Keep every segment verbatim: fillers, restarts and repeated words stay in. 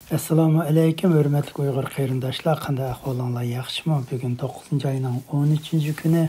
ئەسسالامۇ ئەلەيكۇم، ھۆرمەتلىك ئۇيغۇر قېرىنداشلار، قانداق ئەھۋالىڭلار، ياخشىمۇ؟ بۈگۈن توققۇزىنچى ئاينىڭ ئون ئۈچىنچى كۈنى.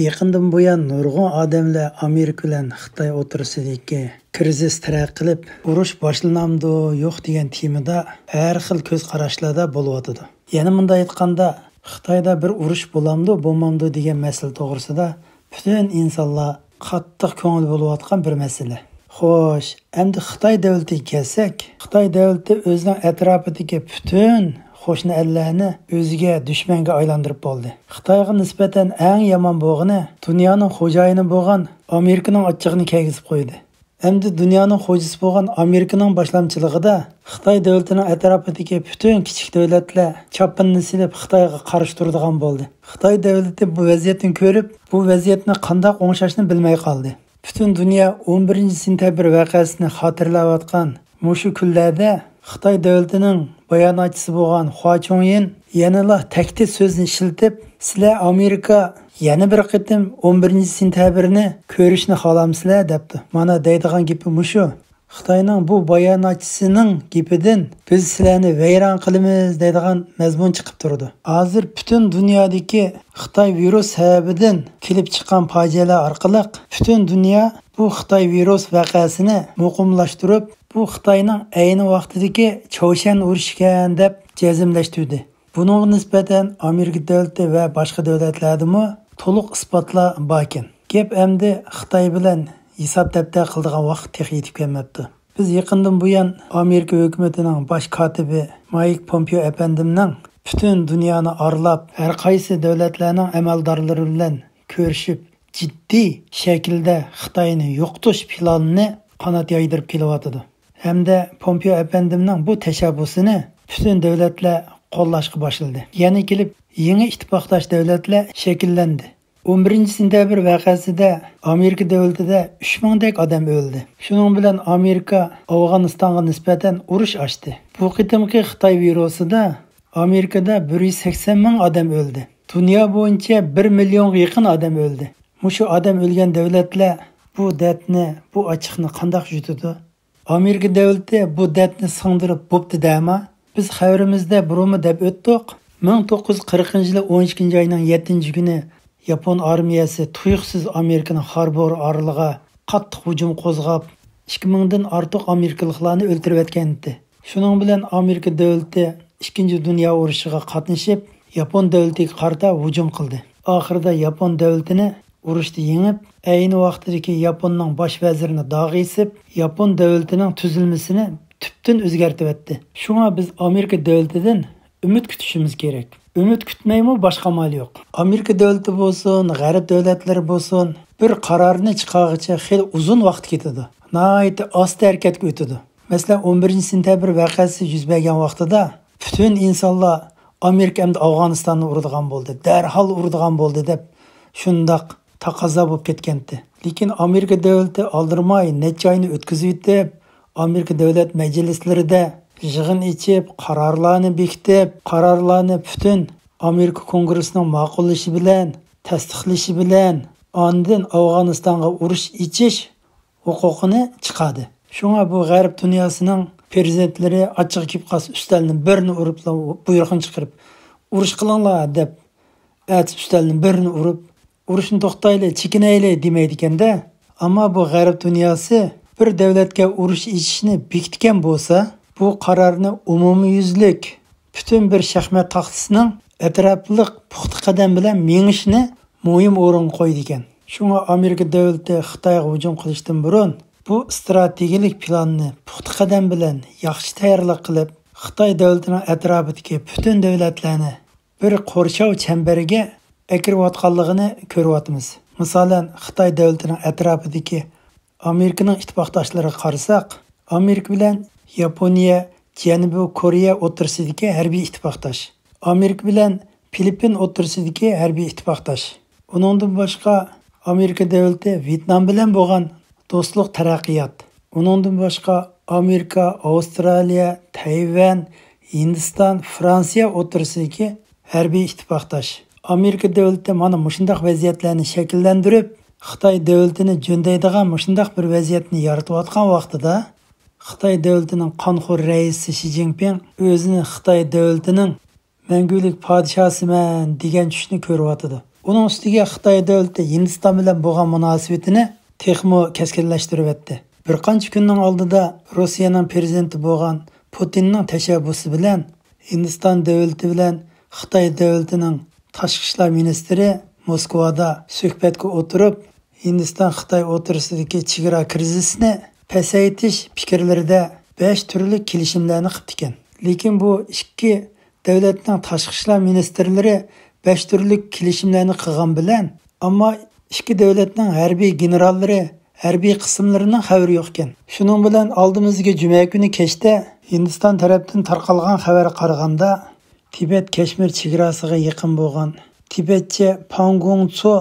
يېقىندىن بۇيان نۇرغۇن ئادەملەر ئامېرىكا بىلەن خىتاي ئوتتۇرىسىدىكى كىرىزىس تەرەققىي قىلىپ، ئۇرۇش باشلىنامدۇ، يوق دېگەن تېمىدا ھەر خىل كۆز قاراشلاردا بولۇۋاتىدۇ. يەنە مۇنداق ئېيتقاندا، خىتايدا بىر ئۇرۇش بولامدۇ، بولمامدۇ دېگەن مەسىلە توغرىسىدا پۈتۈن ئىنسانلار قاتتىق كۆڭۈل بۆلۈۋاتقان بىر مەسىلە. خوش، ئەمدى خىتاي دۆلىتىگە كەلسەك، خىتاي دۆلىتى ئۆزىنىڭ ئەتراپىدىكى پۈتۈن قوشنا ئەللەرنى ئۆزىگە دۈشمەنگە ئايلاندۇرۇپ بولدى. خىتايغا نىسبەتەن ئەڭ يامان بولغىنى دۇنيانىڭ خوجايىنى بولغان ئامېرىكىنىڭ ئاچچىقىنى كەلگۈزۈپ قويدى. ئەمدى دۇنيانىڭ خوجىسى بولغان ئامېرىكىنىڭ باشلامچىلىقىدا خىتاي دۆلىتىنىڭ ئەتراپىدىكى پۈتۈن كىچىك دۆلەتلەر چاپىنىنى سېلىپ خىتايغا قارشى تۇرىدىغان بولدى. خىتاي دۆلىتى بۇ ۋەزىيەتنى كۆرۈپ، بۇ ۋەزىيەتنى قانداق ئوڭشاشنى بىلمەي قالدى. پۈتۈن دۇنيا ئون بىرىنچى سېنتەبىر ۋەقەسىنى خاتىرىلەۋاتقان مۇشۇ كۈنلەردە خىتاي دۆلىتىنىڭ باياناتچىسى بولغان خۇا چۇڭيىن يەنىلا تەھدىت سۆزىنى ئىشلىتىپ، «سىلەر ئامېرىكا يەنە بىر قېتىم ئون بىرىنچى سېنتەبىرنى كۆرۈشنى خالامسىلەر؟» دەپتۇ. مانا دەيدىغان گېپى مۇشۇ. خىتاينىڭ بۇ باياناتچىسىنىڭ گېپىدىن «بىز سىلەرنى ۋەيران قىلىمىز» دەيدىغان مەزمۇن چىقىپ تۇرىدۇ. ھازىر پۈتۈن دۇنيادىكى خىتاي ۋىرۇس سەۋەبىدىن كېلىپ چىققان پاجىئەلەر ئارقىلىق پۈتۈن دۇنيا بۇ خىتاي ۋىرۇس ۋەقەسىنى مۇقىملاشتۇرۇپ، بۇ خىتاينىڭ ئەينى ۋاقتىدىكى چاۋشيەن ئۇرۇشى ئىكەن دەپ جەزملەشتۈردى. بۇنىڭغا نىسبەتەن ئامېرىكا دۆلىتى ۋە باشقا دۆلەتلەردىمۇ تولۇق ئىسپاتلار باركەن. گەپ ئەمدى خىتاي بىلەن ھېساب دەپتەر قىلىدىغان ۋاقىت تېخى يېتىپ كەلمەپتۇ. بىز يېقىندىن بۇيان ئامېرىكا ھۆكۈمىتىنىڭ باش كاتىپى مايك پومپېئو ئەپەندىمنىڭ پۈتۈن دۇنيانى ئارىلاپ، ھەر قايسى دۆلەتلەرنىڭ ئەمەلدارلىرى بىلەن كۆرۈشۈپ، جىددىي شەكىلدە خىتاينى يوقىتىش پىلانىنى قانات يايدۇرۇپ كېلىۋاتىدۇ. ھەمدە پومپېئو ئەپەندىمنىڭ بۇ تەشەببۇسىنى پۈتۈن دۆلەتلەر قوللاشقا باشلىدى. يەنە كېلىپ يېڭى ئىتتىپاقداش دۆلەتلەر شەكىللەندى. ئون بىرىنچى سېنتەبىر ۋەقەسىدە ئامېرىكا دۆلىتىدە ئۈچ مىڭدەك ئادەم ئۆلدى. شۇنىڭ بىلەن ئامېرىكا ئافغانىستانغا نىسبەتەن ئۇرۇش ئاچتى. بۇ قېتىمقى خىتاي ۋىرۇسىدا ئامېرىكىدا بىر يۈز سەكسەن مىڭ ئادەم ئۆلدى. دۇنيا بويىچە بىر مىليونغا يېقىن ئادەم ئۆلدى. مۇشۇ ئادەم ئۆلگەن دۆلەتلەر بۇ دەردنى، بۇ ئاچچىقنى قانداق يۇتىدۇ؟ ئامېرىكا دۆلىتى بۇ دەردنى سىڭدۈرۈپ بوپتۇ دەما؟ بىز خەۋىرىمىزدە بۇرۇنمۇ دەپ ئۆتتۇق. مىڭ توققۇز يۈز قىرىقىنچى يىلى ئون ئىككىنچى ئاينىڭ يەتتىنچى كۈنى ياپون ئارمىيەسى تۇيۇقسىز ئامېرىكىنىڭ خاربور ئارىلىغا قاتتىق ھۇجۇم قوزغاپ، ئىككى مىڭدىن ئارتۇق ئامېرىكىلىقلارنى ئۆلتۈرۈۋەتكەنىدى. شۇنىڭ بىلەن ئامېرىكا دۆلىتى ئىككىنچى دۇنيا ئۇرۇشىغا قاتنىشىپ، ياپون دۆلىتىگە قارىتا ھۇجۇم قىلدى. ئاخىرىدا ياپون دۆلىتىنى ئۇرۇشتا يېڭىپ، ئەينى ۋاقتىدىكى ياپوننىڭ باش ۋەزىرىنى داغا ئېسىپ، ياپون دۆلىتىنىڭ تۈزۈلمىسىنى تۈپتىن ئۆزگەرتىۋەتتى. شۇڭا بىز ئامېرىكا دۆلىتىدىن ئۈمىد كۈتۈشىمىز كېرەك. ئۈمىد كۈتمەيمۇ باشقا ئامال يوق. ئامېرىكا دۆلىتى بولسۇن، غەرب دۆلەتلىرى بولسۇن، بىر قارارنى چىقارغىچە خېلى ئۇزۇن ۋاقىت كېتىدۇ. ناھايىتى ئاستا ھەرىكەتكە ئۆتىدۇ. مەسىلەن، ئون بىرىنچى سېنتەبىر ۋەقەسى يۈز بەرگەن ۋاقتىدا پۈتۈن ئىنسانلار «ئامېرىكا ئەمدى ئافغانىستاننى ئۇرىدىغان بولدى، دەرھال ئۇرىدىغان بولدى» دەپ شۇنداق تەقەززا بولۇپ كەتكەنتى. لېكىن ئامېرىكا دۆلىتى ئالدىرىماي نەچچە ئاينى ئۆتكۈزۈۋېتىپ، ئامېرىكا دۆلەت مەجلىسلىرىدە يىغىن ئېچىپ، قارارلارنى بېكىتىپ، قارارلارنى پۈتۈن ئامېرىكا كونگرېسسىنىڭ ماقۇللىشى بىلەن، تەستىقلىشى بىلەن، ئاندىن ئافغانىستانغا ئۇرۇش ئېچىش ھوقۇقىنى چىقاردى. شۇڭا بۇ غەرب دۇنياسىنىڭ پىرېزىدېنتلىرى ئاچچىقى كېلىپ قالسا ئۈستەلنى بىرنى ئۇرۇپلا، بۇيرۇقنى چىقىرىپ، «ئۇرۇش قىلىڭلار» دەپ ئەتىسى ئۈستەلنى بىرنى ئۇرۇپ، «ئۇرۇشنى توختايلى، چېكىنەيلى» دېمەيدىكەندە. ئەمما بۇ غەرب دۇنياسى بىر دۆلەتكە ئۇرۇش ئېچىشنى بېكىتكەن بولسا، بۇ قارارنى ئومۇميۈزلۈك پۈتۈن بىر شاھمات تاختىسىنىڭ ئەتراپلىق پۇختا قەدەم بىلەن مېڭىشىنى مۇھىم ئورۇنغا قويىدىكەن. شۇڭا ئامېرىكا دۆلىتى خىتايغا ھۇجۇم قىلىشتىن بۇرۇن بۇ ئىستراتېگىيەلىك پىلاننى پۇختا قەدەم بىلەن ياخشى تەييارلىق قىلىپ، خىتاي دۆلىتىنىڭ ئەتراپىدىكى پۈتۈن دۆلەتلەرنى بىر قورشاۋ چەمبەرگە ئەكىرىۋاتقانلىقىنى كۆرۈۋاتىمىز. مىسالەن، خىتاي دۆلىتىنىڭ ئەتراپىدىكى ئامېرىكىنىڭ ئىتتىپاقداشلىرىغا قارىساق، ئامېرىكا بىلەن ياپونىيە، جەنۇبىي كورېيە ئوتتۇرىسىدىكى ھەربىي ئىتتىپاقداش، ئامېرىكا بىلەن فىلىپپىن ئوتتۇرىسىدىكى ھەربىي ئىتتىپاقداش. ئۇنىڭدىن باشقا، ئامېرىكا دۆلىتى ۋيېتنام بىلەن بولغان دوستلۇق تەرەققىيات. ئۇنىڭدىن باشقا، ئامېرىكا، ئاۋسترالىيە، تەيۋەن، ھىندىستان، فرانسىيە ئوتتۇرىسىدىكى ھەربىي ئىتتىپاقداش. ئامېرىكا دۆلىتى مانا مۇشۇنداق ۋەزىيەتلەرنى شەكىللەندۈرۈپ، خىتاي دۆلىتىنى جۆندەيدىغان مۇشۇنداق بىر ۋەزىيەتنى يارىتىۋاتقان ۋاقتىدا، خىتاي دۆلىتىنىڭ قانخور رەئىسى شى جىنپىڭ ئۆزىنى خىتاي دۆلىتىنىڭ مەڭگۈلۈك پادىشاھسىمەن دېگەن چۈشنى كۆرۈۋاتىدۇ. ئۇنىڭ ئۈستىگە خىتاي دۆلىتى ھىندىستان بىلەن بولغان مۇناسىۋىتىنى تېخىمۇ كەسكىنلەشتۈرۈۋەتتى. بىر قانچە كۈننىڭ ئالدىدا روسىيەنىڭ پىرېزىدېنتى بولغان پۇتىننىڭ تەشەببۇسى بىلەن ھىندىستان دۆلىتى بىلەن خىتاي دۆلىتىنىڭ تاشقى ئىشلار مىنىستىرى موسكۋادا سۆھبەتكە ئولتۇرۇپ، ھىندىستان خىتاي ئوتتۇرىسىدىكى چېگرا كىرىزىسىنى پەسەيتىش پىكىرلىرىدە بەش تۈرلۈك كېلىشىملەرنى قىپتىكەن. لېكىن بۇ ئىككى دۆلەتنىڭ تاشقى ئىشلار مىنىستىرلىرى بەش تۈرلۈك كېلىشىملەرنى قىلغان بىلەن، ئەمما ئىككى دۆلەتنىڭ ھەربىي گېنېراللىرى، ھەربىي قىسىملىرىنىڭ خەۋىرى يوقكەن. شۇنىڭ بىلەن ئالدىمىزدىكى جۈمە كۈنى كەچتە ھىندىستان تەرەپتىن تارقالغان خەۋەرگە قارىغاندا، تىبەت كەشمىر چېگراسىغا يېقىن بولغان تىبەتچە پاڭگوڭتسو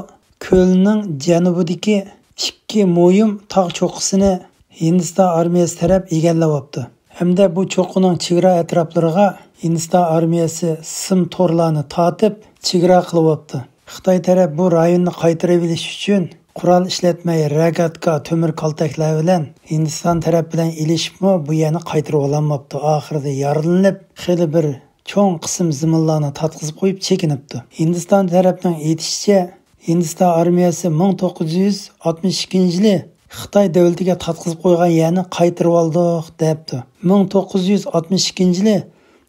كۆلىنىڭ جەنۇبىدىكى ئىككى مۇھىم تاغ چوققىسىنى ھىندىستان ئارمىيەسى تەرەپ ئىگىلەۋاپتۇ ھەمدە بۇ چوققىنىڭ چېگرا ئەتراپلىرىغا ھىندىستان ئارمىيەسى سىم تورلارنى تارتىپ چېگرا قىلىۋاپتۇ. خىتاي تەرەپ بۇ رايوننى قايتۇرۇۋېلىش ئۈچۈن قورال ئىشلەتمەي، رەگاتكا، تۆمۈر كالتەكلەر بىلەن ھىندىستان تەرەپ بىلەن ئېلىشىپمۇ بۇ يەرنى قايتۇرۇۋالالماپتۇ. ئاخىرىدا يارىلىنىپ، خېلى بىر چوڭ قىسىم زېمىنلارنى تارتقۇزۇپ قويۇپ چېكىنىپتۇ. ھىندىستان تەرەپنىڭ ئېيتىشىچە، ھىندىستان ئارمىيەسى مىڭ توققۇز يۈز ئاتمىش ئىككىنچى يىلى خىتاي دۆلىتىگە تارتقۇزۇپ قويغان يەرنى قايتۇرۇۋالدۇق دەپتۇ. مىڭ توققۇز يۈز ئاتمىش ئىككىنچى يىلى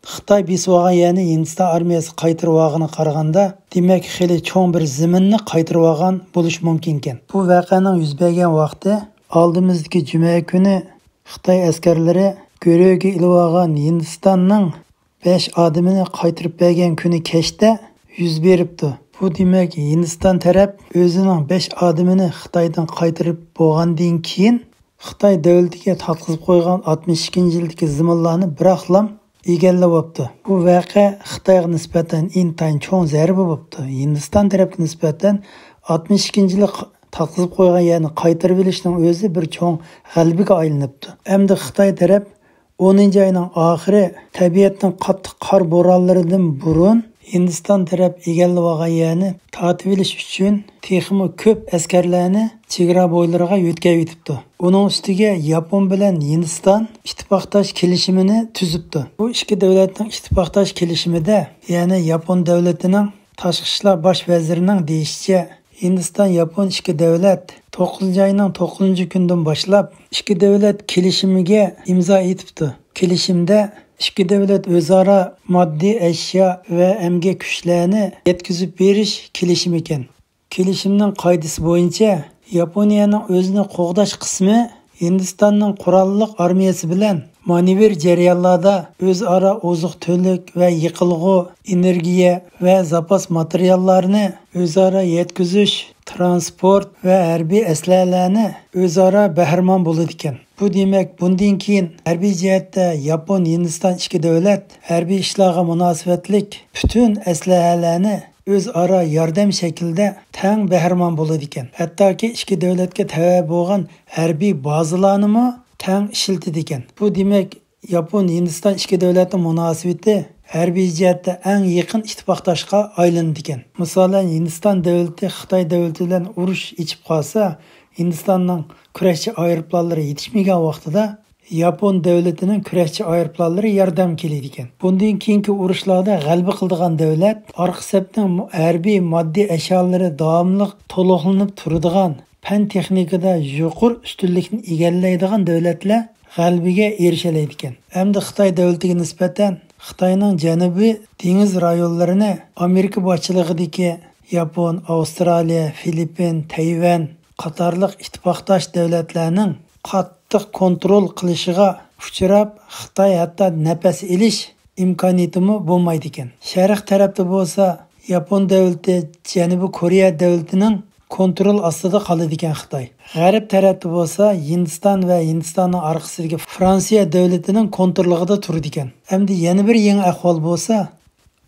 خىتاي بېسىۋالغان يەرنى ھىندىستان ئارمىيەسى قايتۇرۇۋالغىنىغا قارىغاندا، دېمەك، خېلى چوڭ بىر زېمىننى قايتۇرۇۋالغان بولۇشى مۇمكىنكەن. بۇ ۋەقەنىڭ يۈز بەرگەن ۋاقتى ئالدىمىزدىكى جۈمە كۈنى خىتاي ئەسكەرلىرى گۆرۈگە ئېلىۋالغان ھىندىستاننىڭ بەش ئادىمىنى قايتۇرۇپ بەرگەن كۈنى كەچتە يۈز بېرىپتۇ. بۇ دېمەك، ھىندىستان تەرەپ ئۆزىنىڭ بەش ئادىمىنى خىتايدىن قايتۇرۇپ بولغاندىن كېيىن، خىتاي دۆلىتىگە تارتقۇزۇپ قويغان ئاتمىش ئىككىنچى يىلدىكى زېمىنلارنى بىراقلام ئىگىلەۋاپتۇ. بۇ ۋەقە خىتايغا نىسبەتەن ئىنتايىن چوڭ زەربە بوپتۇ. ھىندىستان تەرەپكە نىسبەتەن ئاتمىش ئىككىنچى يىلى ق-، تارتقۇزۇپ قويغان يەرنى قايتۇرۇۋېلىشنىڭ ئۆزى بىر چوڭ غەلىبىگە ئايلىنىپتۇ. ئەمدى خىتاي تەرەپ ئونىنچى ئاينىڭ ئاخىرى تەبىئەتنىڭ قاتتىق قار بورانلىرىدىن بۇرۇن ھىندىستان تەرەپ ئىگىلىۋالغان يەرنى تارتىۋېلىش ئۈچۈن تېخىمۇ كۆپ ئەسكەرلەرنى چېگرا بويلىرىغا يۆتكەۋېتىپتۇ. ئۇنىڭ ئۈستىگە ياپون بىلەن ھىندىستان ئىتتىپاقداش كېلىشىمىنى تۈزۈپتۇ. بۇ ئىككى دۆلەتنىڭ ئىتتىپاقداش كېلىشىمىدە، يەنى ياپون دۆلىتىنىڭ تاشقى ئىشلار باش ۋەزىرىنىڭ دېيىشىچە، ھىندىستان ياپون ئىككى دۆلەت توققۇزىنچى ئاينىڭ توققۇزىنچى كۈنىدىن باشلاپ ئىككى دۆلەت كېلىشىمىگە ئىمزا ئېتىپتۇ. كېلىشىمدە ئىككى دۆلەت ئۆزئارا ماددىي ئەشيا ۋە ئەمگەك كۈچلەرنى يەتكۈزۈپ بېرىش كېلىشىمىكەن. كېلىشىمنىڭ قائىدىسى بويىچە ياپونىيەنىڭ ئۆزىنى قوغداش قىسمى ھىندىستاننىڭ قوراللىق ئارمىيەسى بىلەن مانېۋىر جەريانلاردا ئۆزئارا ئوزۇق-تۈلۈك ۋە يېقىلغۇ، ئېنېرگىيە ۋە زاپاس ماتېرىياللارنى ئۆزئارا يەتكۈزۈش، تىرانسپورت ۋە ھەربىي ئەسلىھەلەرنى ئۆزئارا بەھرىمەن بولىدىكەن. بۇ دېمەك، بۇندىن كېيىن ھەربىي جەھەتتە ياپون، ھىندىستان ئىككى دۆلەت ھەربىي ئىشلارغا مۇناسىۋەتلىك پۈتۈن ئەسلىھەلەرنى ئۆزئارا ياردەم شەكلىدە تەڭ بەھرىمەن بولىدىكەن. ھەتتاكى ئىككى دۆلەتكە تەۋە بولغان ھەربىي بازىلارنىمۇ تەڭ ئىشلىتىدىكەن. بۇ دېمەك، ياپون، ھىندىستان ئىككى دۆلەتنىڭ مۇناسىۋىتى ھەربىي جەھەتتە ئەڭ يېقىن ئىتتىپاقداشقا ئايلىنىدىكەن. مىسالەن، ھىندىستان دۆلىتى خىتاي دۆلىتى بىلەن ئۇرۇش ئېچىپ قالسا، ھىندىستاننىڭ كۈرەشچى ئايروپىلانلىرى يېتىشمىگەن ۋاقتىدا ياپون دۆلىتىنىڭ كۈرەشچى ئايروپىلانلىرى ياردەم كېلىدىكەن. بۇندىن كېيىنكى ئۇرۇشلاردا غەلىبە قىلىدىغان دۆلەت، ئارقا سەپنىڭ ھەربىي ماددىي ئەشيالىرى داۋاملىق تولۇقلىنىپ تۇرىدىغان، پەن تېخنىكىدا يۇقىرى ئۈستۈنلۈكنى ئىگىلەيدىغان دۆلەتلەر غەلىبىگە ئېرىشەلەيدىكەن. ئەمدى خىتاي دۆلىتىگە نىسبەتەن خىتاينىڭ جەنۇبىي دېڭىز رايونلىرىنى ئامېرىكا باشچىلىقىدىكى ياپون، ئاۋسترالىيە، فىلىپپىن، تەيۋەن قاتارلىق ئىتتىپاقداش دۆلەتلەرنىڭ قاتتىق كونترول قىلىشىغا ئۇچراپ، خىتاي ھەتتا نەپەس ئېلىش ئىمكانىيىتىمۇ بولمايدىكەن. شەرق تەرەپتە بولسا ياپون دۆلىتى، جەنۇبىي كورېيە دۆلىتىنىڭ كونترول ئاستىدا قالىدىكەن خىتاي. غەرب تەرەپتە بولسا ھىندىستان ۋە ھىندىستاننىڭ ئارقىسىدىكى فرانسىيە دۆلىتىنىڭ كونترولىغىدا تۇرىدىكەن. ئەمدى يەنە بىر يېڭى ئەھۋال بولسا،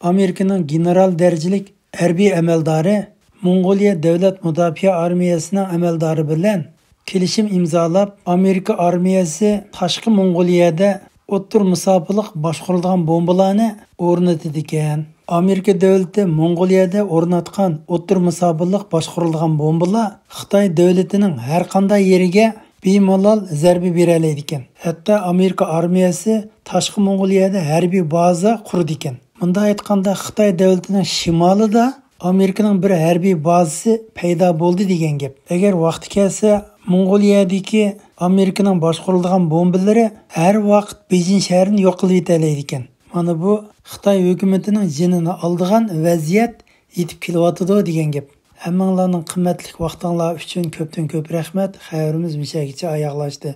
ئامېرىكىنىڭ گېنېرال دەرىجىلىك ھەربىي ئەمەلدارى، موڭغۇلىيە دۆلەت مۇداپىئە ئارمىيەسىنىڭ ئەمەلدارى بىلەن كېلىشىم ئىمزالاپ، ئامېرىكا ئارمىيەسى تاشقى موڭغۇلىيەدە ئوتتۇرا مۇساپىلىق باشقۇرۇلىدىغان بومبىلارنى ئورنىتىدىكەن. ئامېرىكا دۆلىتى موڭغۇلىيەدە ئورناتقان ئوتتۇرا مۇساپىلىق باشقۇرۇلىدىغان بومبىلار خىتاي دۆلىتىنىڭ ھەر قانداق يېرىگە بىمالال زەربە بېرەلەيدىكەن. ھەتتا ئامېرىكا ئارمىيەسى تاشقى موڭغۇلىيەدە ھەربىي بازا قۇرىدىكەن. مۇنداق ئېيتقاندا، خىتاي دۆلىتىنىڭ شىمالىدا ئامېرىكىنىڭ بىر ھەربىي بازىسى پەيدا بولدى دېگەن گەپ. ئەگەر ۋاقتى كەلسە، موڭغۇلىيەدىكى ئامېرىكىنىڭ باشقۇرىدىغان بومبىلىرى ھەر ۋاقىت بېيجىڭ شەھىرىنى يوق قىلىۋېتەلەيدىكەن. مانا بۇ خىتاي ھۆكۈمىتىنىڭ جېنىنى ئالىدىغان ۋەزىيەت يېتىپ كېلىۋاتىدۇ دېگەن گەپ. ھەممىڭلارنىڭ قىممەتلىك ۋاقتىڭلار ئۈچۈن كۆپتىن كۆپ رەھمەت. خەۋىرىمىز مۇشەگىچە ئاياغلاشتى.